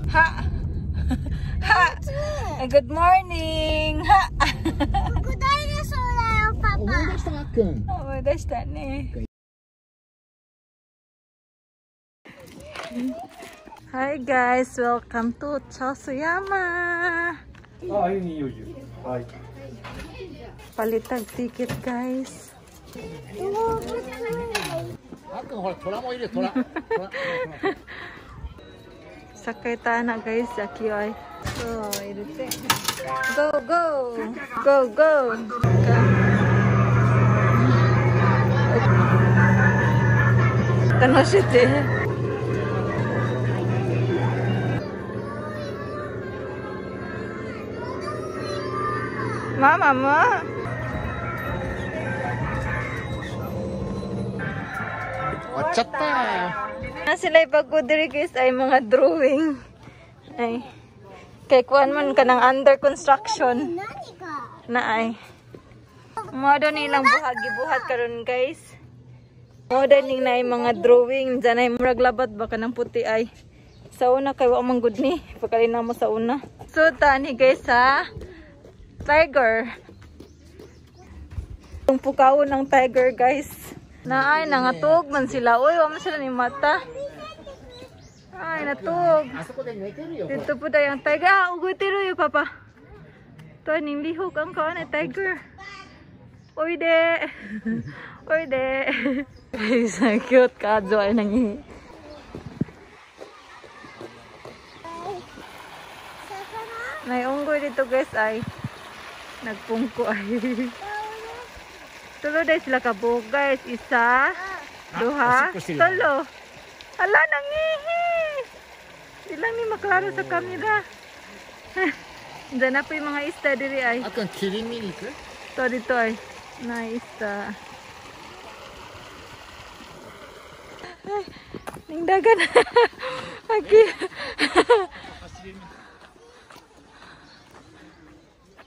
Ha! Ha! Good morning! Ha! 思い出したあっくん。思い出したね。Hi guys, welcome to Chausuyama. あ、いいよいいよ。はい。 Palitag ticket, guys. あっくんほら虎もいる虎。 Sakay ta na guys, aki ay. So, irite. Go, go! Go, go! Tanoshite. Mama mo? Wachatta! Na sila ibago diri guys ay mga drawing. Ay. Kay kuan man kanang under construction. Na ay. Mo daw nilang buhat gibuhat karon guys. Mo daw ning naay mga drawing dyan ay murag labat ba kanang puti ay. Sa una kay wa man gud ni pagkalina mo sa una. So tani guys ha. Tiger. Yung pukawon ng tiger guys. Na ay nangatog man sila. Uy, wa man sila ni mata. Ay, natug. Dito po tayo ang tiger. Ah, ugoy tiro yo papa. To ning lihok ang kaan ay tiger. Uy de. Uy de. So cute ka jo ay nangi. May unggoy dito guys ay. Nagpungko ay. Tulo dahil sila kabuok guys. Isa, duha, tulo. Hala, nangihi. Di lang ni maklaro sa camera. Diyan na po yung mga isda diri ay. あっくんキリン見に行く？ Ito dito ay. Na isda. Ay, ningdagan. Aki.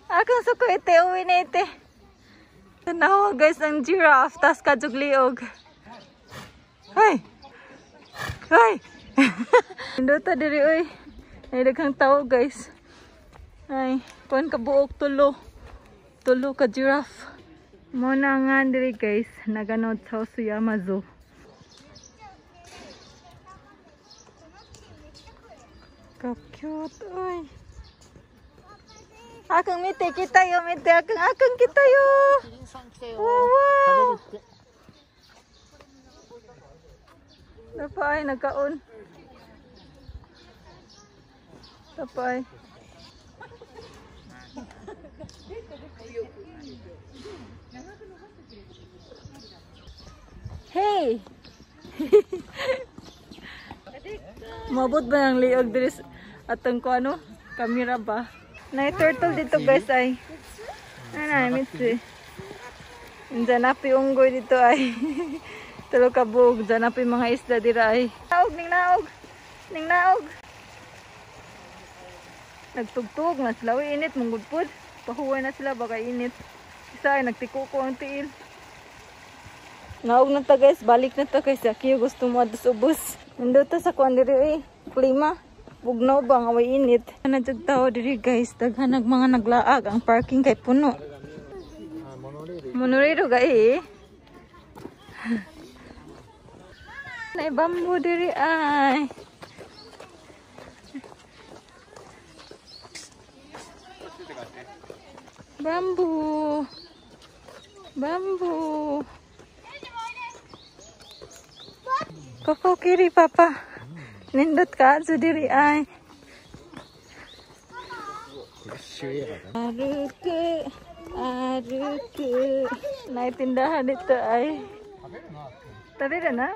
Akong suko ite, uwi na ite. Tanawa guys ang giraffe, tas kajugliog. Ay! Ay! Indota diri oy. Ay daghang tao guys. Ay, kuan ka buok tulo. Tulo ka giraffe. Mo na nga diri guys, Nagano Chausuyama Zoo. Ka cute oy. Akang mite kita yo, mite akang akang kita yo. Wow, wow. Dapat ay nagkaon. Dapat ay. Hey. Mabot ba ang liog diri atong ko ano? Kamera ba? Nay turtle dito guys ay. Nanay mitsu. Diyan na unggoy dito ay. Tulo ka buog diyan na mga isda dira ay. Naog ning naog. Ning naog. Nagtugtog na sila. Uy, init mong gudpod. Pahuway na sila baka init. Isa ay nagtikuko ang tiil. Naog na ta guys, balik na ta guys. Akiyo gusto mo adto sa ubos. Nindot sa kuan diri eh. Klima. Bugnaw ba nga way init. Nadjud tao diri guys, daghan nag mga naglaag ang parking kay puno. Monorero ga eh. Nay bamboo diri ay. Bamboo. Bamboo. Koko kiri papa. Nindot ka adto diri ay. Aruku, aruku. Nay tindahan dito ay. Tabi na?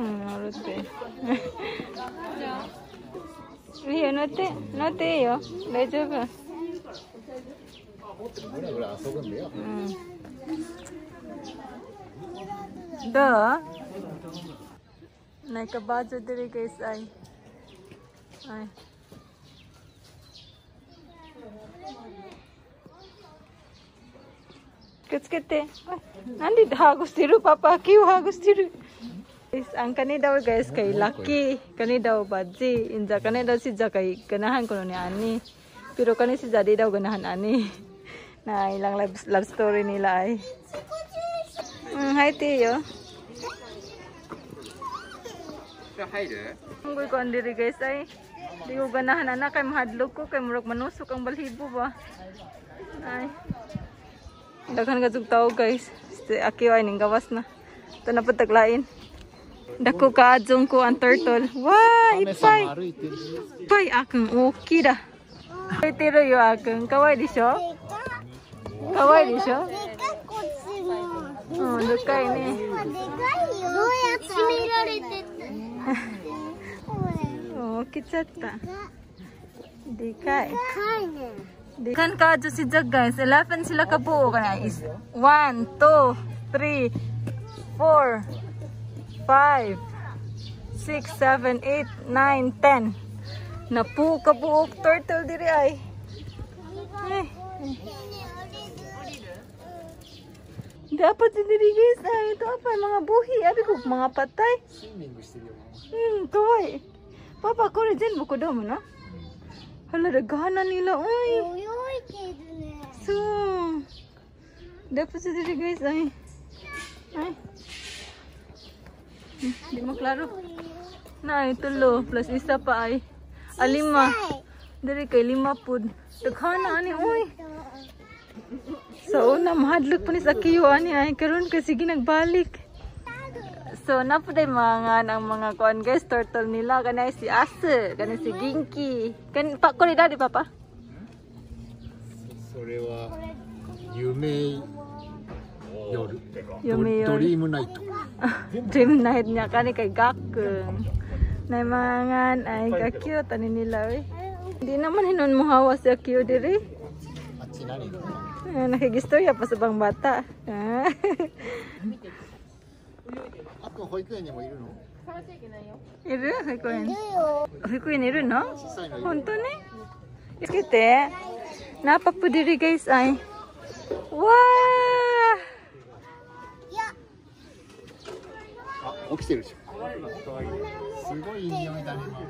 Arute. いいよ、乗って、乗っていいよ。大丈夫。ぐらぐら遊ぶんだよ。うん。どう？なんかバージョン出るguys ay. Ay. くっつけて。なんでハグしてるパパ、キューハグしてる。Ang kani daw guys kay Lucky, kani daw Badzi, inja kani daw si Ja kay ganahan ko ni ani. Pero kani si Ja di daw ganahan ani. Na ilang love story nila ay. Hi Tio. Unggoy ko andiri guys ay. Di ko ganahan ana kay mahadlok ko kay murag manusok ang balhibo ba. Ay. Daghan ka jug tao guys. Si Akio ay ning gawas na. Ito na pud taglain. Dako ka adjong ko ang turtle. Wow, ipay. Ipay akong okay da. Tiro yo akong kawaii desho? Kawaii desho? Oh, dekai ne. Oh, kichatta. Dekai. Kan ka adjo si Jag guys. 11 sila kabuo kana is 1 2 3 4 5 6 7 8 9 10. Napu kabuok turtle diri ay. Ay. Dapat diri guys ay ito apa mga buhi abi ko mga patay. Kawaii. Papa kore zenbu kodomo na. Hala daghanan nila oy. So dapat diri guys ay. Ay. Di mo klaro. Na ay tulo plus isa pa ay. Alima. Diri kay lima pud. Daghana ani oy. So una mahadlok pa ni sa Akio ani ay karon kay sige nagbalik. So na pud ay mga ang mga kuan guys turtle nila kanay si Ase, kanay si Ginki. Kan pa ko ni daddy papa. それは夢夜。ドリームナイト。 Dream night niya kani kay Gakung. Na mga ay ka-cute ani nila oy. Hindi naman hinon mo hawa si Akio diri. Nakigistorya pa sa bang bata. Iru? Hoikuen. Hoikuen iru no? Honto ni? Kite. Napa po diri guys ay. Wow!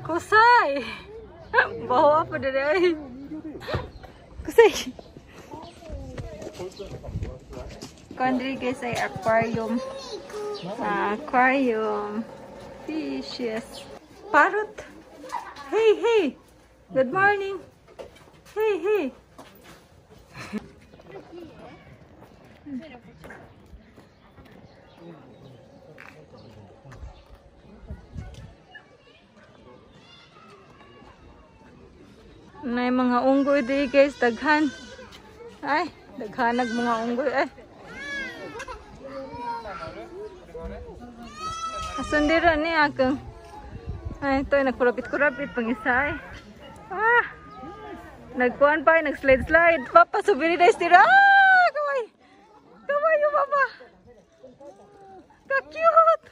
Kusay! Bawa pa diri ay. Kusay! Kondri guys ay aquarium. Aquarium. Fishes. Parrot. Hey, hey. Good morning. Hey, hey. Nay mga unggoy di guys, daghan. Ay, daghanag mga unggoy ay. Asundiro ni akong. Ay, ito ay nagkurapit-kurapit pang isa ay. Ah! Nagkuhan pa ay, nag-slide-slide. Papa, subiri na istira. Ah! Kaway! Kaway yung papa! Ka-cute!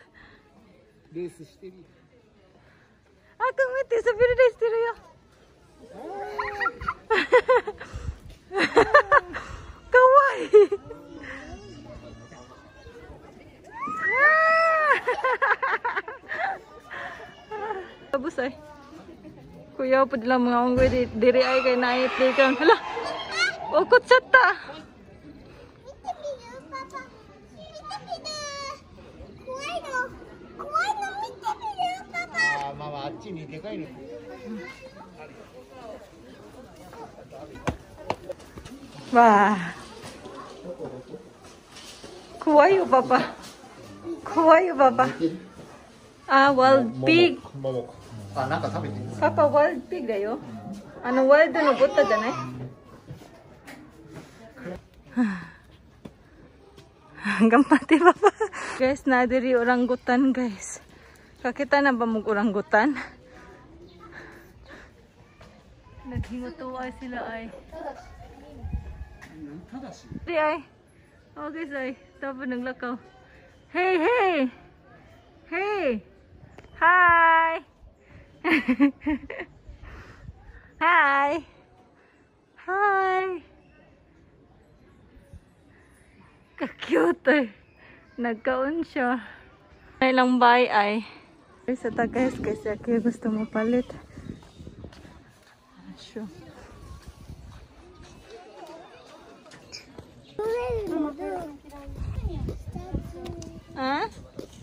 Akong miti, subiri na istira yun. Kaway! Tapos ay. Kuya po lang mga unggoy diri ay kay naay playground. Hala. Okot chatta. Wah. Kuwai yo papa. Kuwai yo papa. Ah, wild pig. Papa, wild pig だよ。あのワイルドのボッタじゃない？頑張ってパパ。Guys, na diri oranggutan guys. Kakita na ba mong oranggutan? Naghinguto ay sila ay. Di ay. Oh guys ay, tapos naglakaw. Hey, hey. Hey. Hi. Hi. Hi. Ka-cute eh. Nagkaon siya. Ay lang bay ay. Sa ta guys, kasi ako gusto mo palit. Sure. Ah?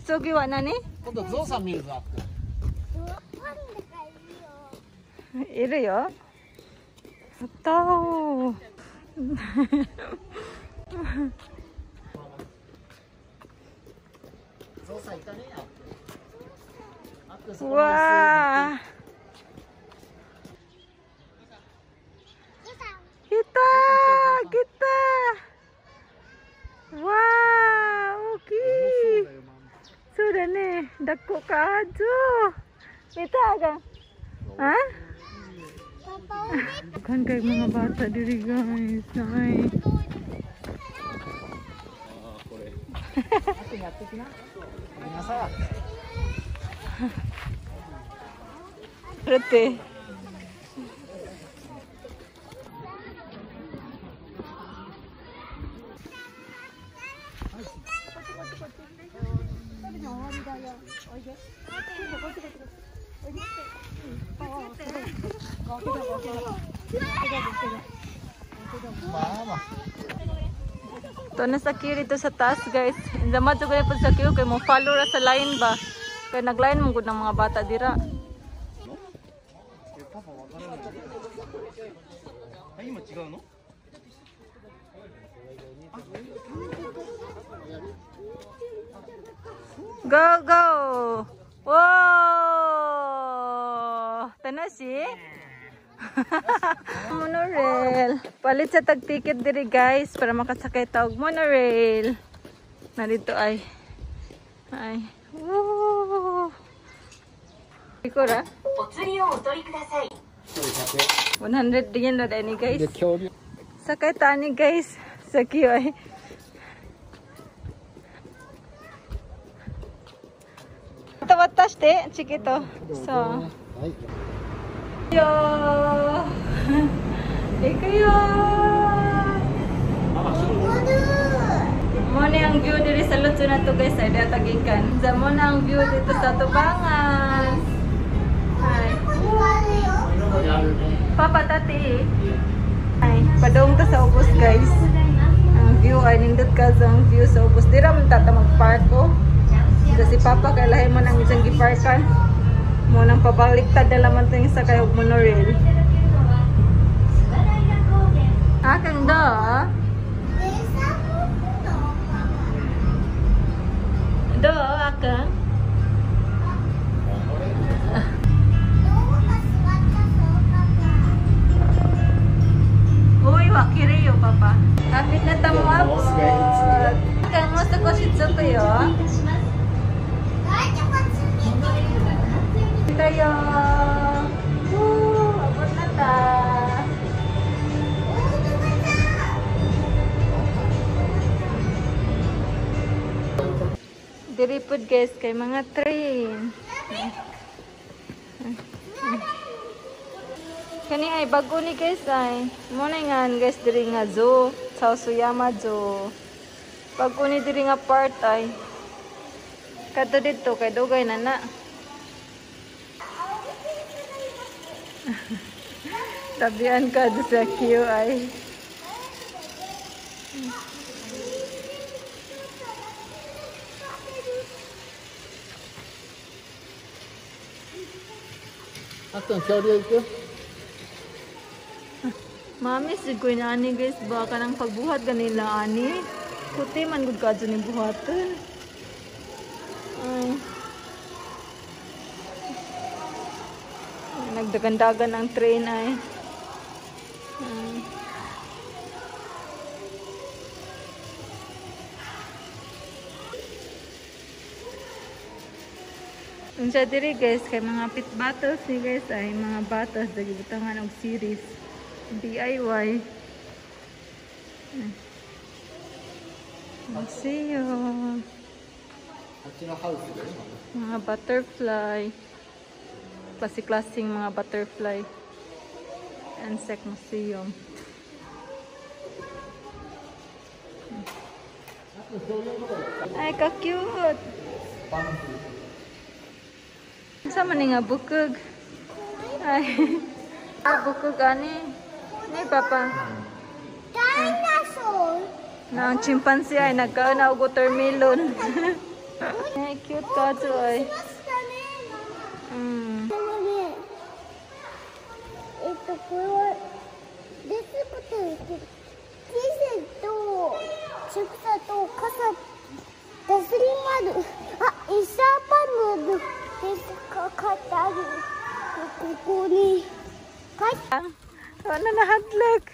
Sugi wa na ni? 今度ゾウさん見るぞ。いるよ。Tao. Wah. Kita, kita. Wah, okay. Sudah nih, dako ka aja. Kita aga. Ha? Kan kay mga bata diri guys. Ay. Rete. Ito na sa queue dito sa taas guys. Indamat ko na po sa queue kay mo follow ra sa line ba. Kay nagline mo gud ng mga bata dira. Go go. Wow! Tanashi? Monorail. Palit sa tag ticket diri guys para makasakay ta og monorail. Narito ay. Ay. Woo! Ikora. 100 yen na ni guys. Sakay ta ni guys. Sa queue ay. Watashite, chiquito. So. Yo. Ikayo. Mo ni ang view diri sa Lutso na to guys, ay datagikan. Sa mo na ang view dito sa tubangan. Hi. Papa tati. Ay, padung ta sa ubos guys. Ang view ay nindot ka sa ang view sa ubos. Dira man tata magpark ko. Kasi papa kay lahi man ang isang giparkan. Mo nang pabaliktad na laman to yung sakay og monorail. Akang do. Do akang. Uy, wa kiriyo papa. Kapit na ta mo abot. Akang mo sa koshitsuko yo. Tayo. Woo, abot na ta. Diri pod guys kay mga train. Kani ay bago ni guys ay. Mo na ngan guys diri nga zoo, Chausuyama Zoo. Bago ni diri nga part ay. Kadto didto kay dugay na na. Tabian ka sa queue ay. Mami, sigoy na ani guys, baka nang pagbuhat ganila ani. Kuti man gud kadto ni buhaton. Ay. Nagdagandagan ang train ay. Unsa diri guys kay mga pit bottles ni guys ay mga bottles dagibutangan og series DIY. Museum. Mga butterfly. Klase-klaseng mga butterfly. Insect Museum. Ay, ka-cute. Sa man nga bukog? Ay. Bukog ani. Ni papa. Dinosaur. Na ang chimpanzee ay nagkaon na og watermelon. Ay, cute ka to ay. うん。これはレスこと言ってる。キセとチクサと傘ダスリマル、あ、イサパヌでかかってある。ここに書いて。 Wala na hadlok.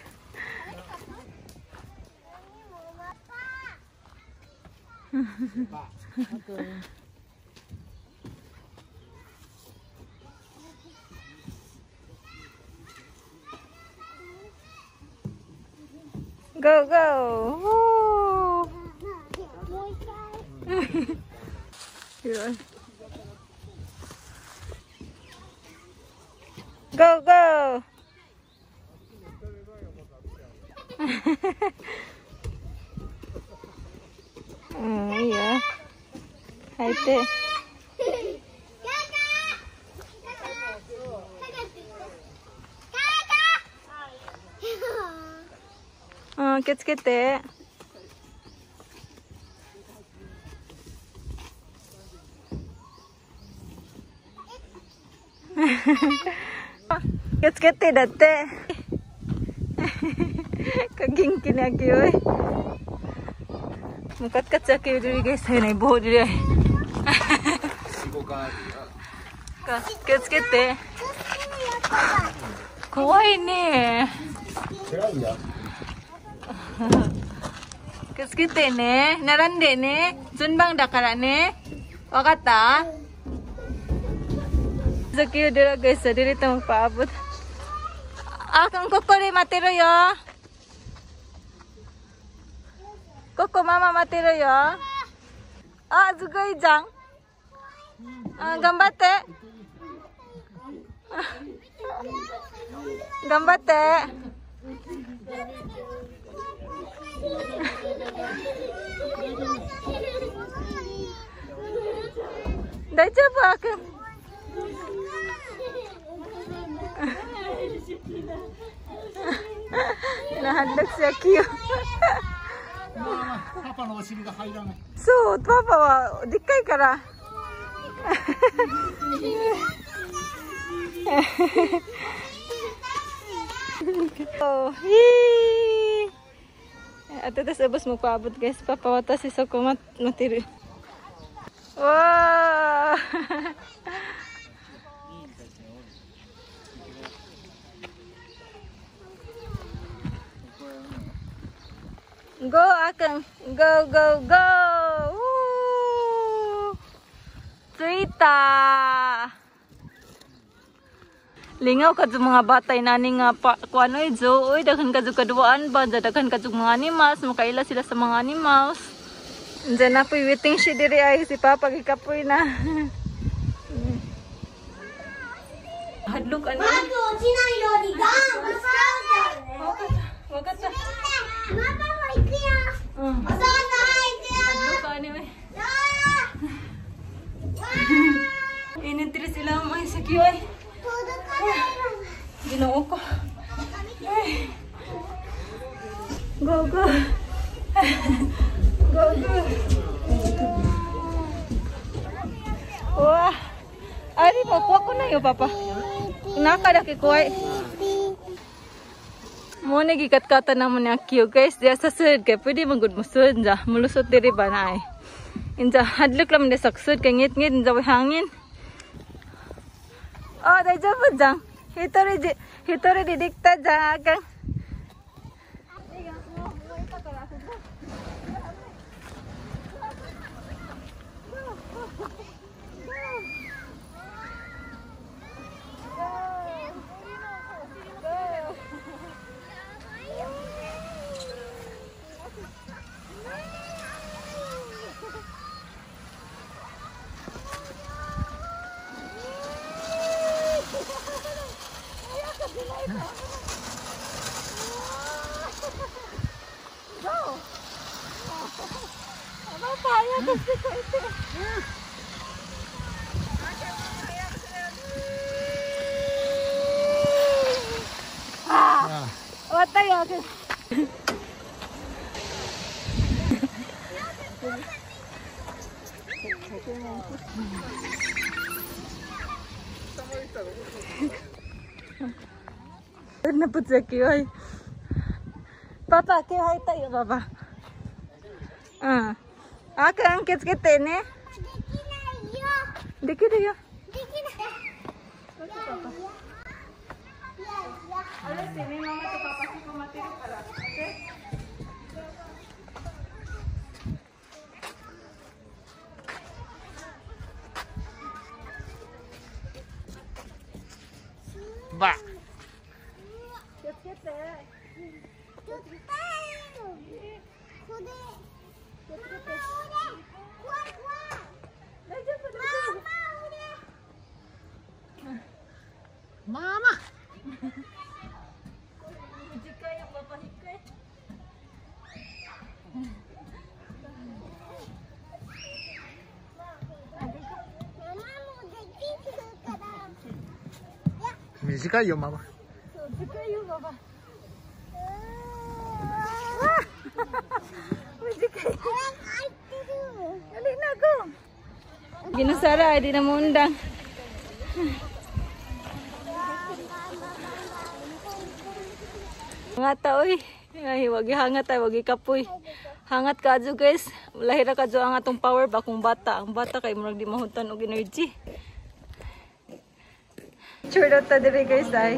Go, go! Woo! Go, go! Yeah. Hi, te. うん、気をつけて。気をつけてだって。元気にあきよい。Mukat-kat sa kayo diri guys. Ay, naibuho diri ay. 気をつけて。怖いね。気をつけてね。並んでね。順番だからね。わかった？さっき言うでguys, diri ta magpaabot. Ah, kung koko rin 待ってるよ。ココママ待ってるよ。あ、すごいじゃん。あ、頑張って。頑張って。大丈夫、あくん。Nahadlok si Akio. パパのお尻が入らない。そう、パパはでっかいから。Oh, yee! Ato tas ubos mo paabot guys. Papa watashi soko matiru. Wow! Go, Akang! Go, go, go! Woo! Tuita! Lingaw ka mga batay nani nga pa, kuano eh, zoo, oy, daghan ka kaduwaan ba, daghan ka mga animals, makaila sila sa mga animals. Diyan na po'y waiting siya diri ay, si Papa gikapoy na. Hadlok ano? Wakata. Hadlok ano eh. Inintiri sila mga sa kiyoy. Ginoo ko. Ay. Go, go. Go, go. Wah. Ari mo, kuha ko na yun, Papa. Nakadaki ko ay. Mo ni gikatkata naman ni Akio, guys. Diya sa sud kay pwede magud mo sud ja. Mulusot diri ba na ay. Inja hadlok lang ni sa sud kay ngit-ngit inja way hangin. Oh, daijoubu jang. Hitori de dikta jang. Go! Napot sa kiyoy. Papa, kiyoy tayo, Papa. Ah. Aka ang kits kite ne? Dikinayo. Ba. Mama. 短いよママ。短いよママ。短い。Dali na go. Ginasara ay di na mo undang. Mga taoy, ay wag hangat ay wag ikapoy. Hangat kadyo guys. Lahira kadyo ang atong power ba kung bata. Ang bata kay murag di mahuntan og energy. Sure daw ta diri guys ay.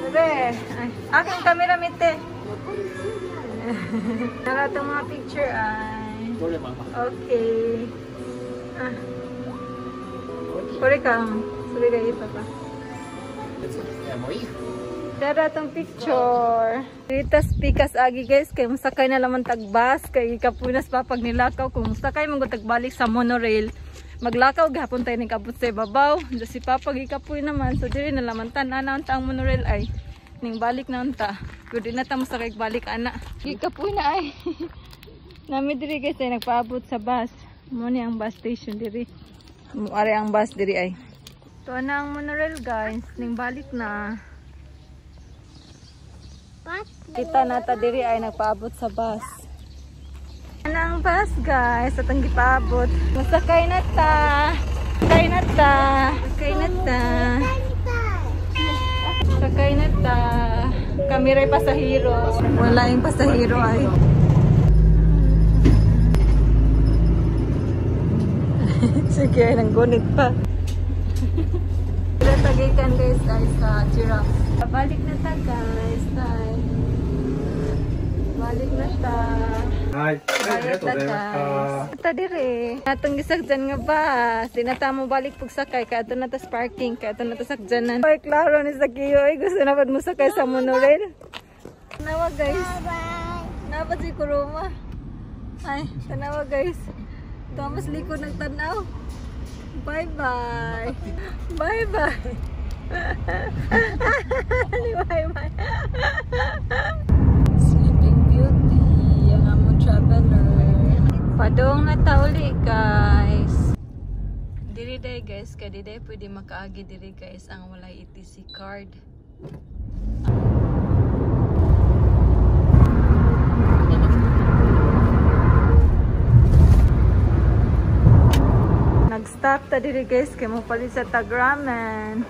Bebe, ay aking camera mite. Nara itong mga picture ay. Okay. Ah. Kore ka. Sorry kayo papa. Tara itong picture. Ritas pikas agi guys kay musakay na laman tagbas kay ikapunas pa pag nilakaw kung musakay man gud tagbalik sa monorail. Maglakaw gihapon tayo ning kabot sa ibabaw. Si Papa gikapoy naman so diri na laman tan-an ang monorail ay ning balik na unta. Pero di na ta mosakay balik ana. Gikapoy na ay. Nami diri guys ay nagpaabot sa bus. Mo ni ang bus station diri. Ari ang bus diri ay. Tuwa na ang monorail guys, ning balik na. Kita nata diri ay nagpaabot sa bus. Ano ang bus guys? Atong gipaabot. Masakay na ta. Sakay na ta. Sakay na ta. Sakay na ta. Kami ray pasahero. Wala yung pasahero ay. Sige, ay nanggunit pa. Tagikan guys ay sa giraffe. Balik na ta guys. Tay. Balik na ta. はい、ありがとうございました。 Ta dire. Atong gisakjan nga bus. Di na ta mo balik pagsakay kay ato na ta sa parking, kay ato na ta sakjanan. Ay klaro ni Sakio ay gusto na pud mo sakay sa monorail. Tanawa guys. Napa si Kuruma. Ay, tanawa guys. Thomas likod nagtanaw. Bye bye. Bye bye. Bye bye. Sleeping Beauty, ang among traveler. Padong na tauli guys. Diri day guys, kay di day pwede makaagi diri guys ang walay ETC card. Nag-stop ta diri guys kay mo palit sa tag ramen.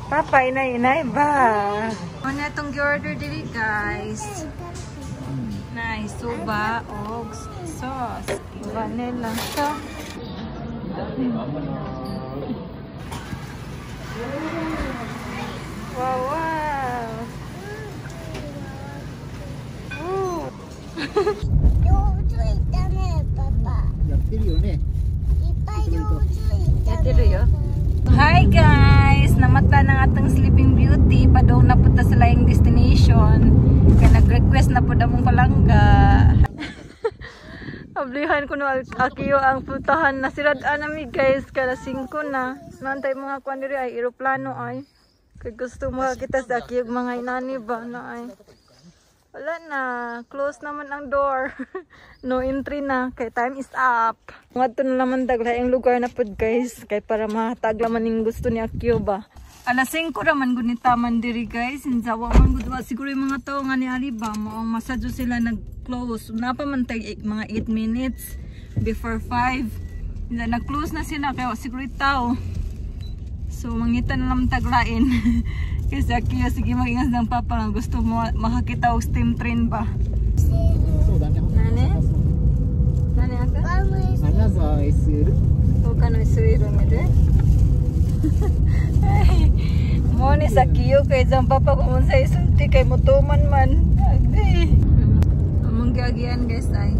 Papa, inay, inay ba? Ano na itong gi-order diri guys? Nice, soba og sauce. Vanilla. So, wow, wow. Ooh. Hi guys! Namata ng atong Sleeping Beauty. Padong na punta sa laing destination. Kaya nag-request na po damong palangga. Ablihan ko na akiyo ang puntahan na sirad-an nami guys. Kaya 5 na. Nantay mga kuan diri ay eroplano ay. Kaya gusto makakita sa akiyo mga inani ba na ay. Wala Wala na. Close naman ang door. No entry na. Kay time is up. Ngadto na naman daglaing lugar na pud, guys. Kay para mahatag laman ning gusto ni Akio ba. Alas 5 raman gud ni taman diri, guys. Insawa man gud wa siguro yung mga tao nga ni ali ba mo ang masadyo sila nag-close. Napa man tay mga 8 minutes before 5. Insa nag-close na sila kay wa siguro yung tao. So mangita na lang taglain. Kasi Akio sige mag-ingas ng papa nga gusto mo makakita og steam train ba. そうだね。 Nani? Nani aka? アナザー SL。 O kano SL mi de? Ay, mo ni sa Kiyo kay jang papa kung unsa isulti kay mutuman man. Agdi. Among giagian, guys, ay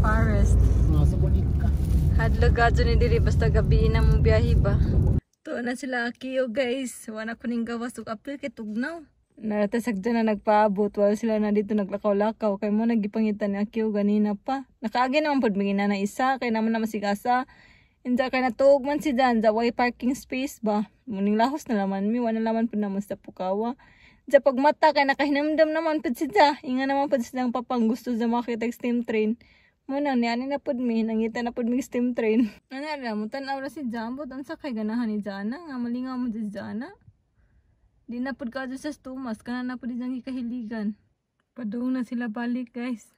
forest. あそこに行くか。 Hadlok gadyo ni diri basta gabi na mo biyahe ba. Tuo na sila Akiyo, guys. Wala ko ning gawas ug apil kay tugnaw. Narata sagdo na nagpaabot wala sila na dito naglakaw-lakaw kay mo nagipangita ni Akiyo ganina pa. Nakaagi naman pud mingina na isa kay naman na masigasa. Inda kay natuog man si Dan sa way parking space ba. Muning lahos na laman mi wala laman pud naman sa Pukawa. Sa pagmata kay nakahinamdam naman pud siya. Inga naman pud silang papang gusto sa makita steam train. Mo nang niani na pud mi, nangita na pud mi steam train. Ano ra mo tan-aw ra si Jambot, unsa kay ganahan ni Jana nga malingaw mo si Jana. Di na pud ka sa Tumas, kana na pud diyang gikahiligan. Padung na sila balik, guys.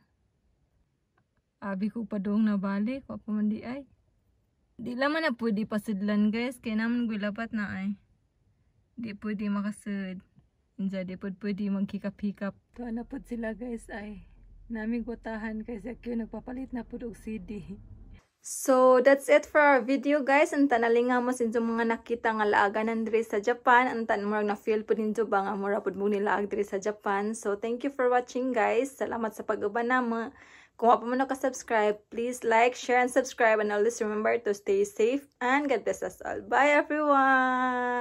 Abi ko padung na balik, wa pa man di ay. Di laman na pwede pasudlan, guys, kay naman gulapat na ay. Di pwede makasud. Inja di pud pwede maghikap-hikap. Tuwa na pud sila, guys, ay. Naming gutahan kay sa Q nagpapalit na pud og CD. So, that's it for our video, guys. Unta nalingaw mo sa inyong mga nakita nga laaganan diri sa Japan. Unta murag na feel pud ninyo ba nga mura pud mo nilaag diri sa Japan. So, thank you for watching, guys. Salamat sa pag-uban namo. Kung wa pa mo naka-subscribe, please like, share, and subscribe. And always remember to stay safe and God bless us all. Bye, everyone!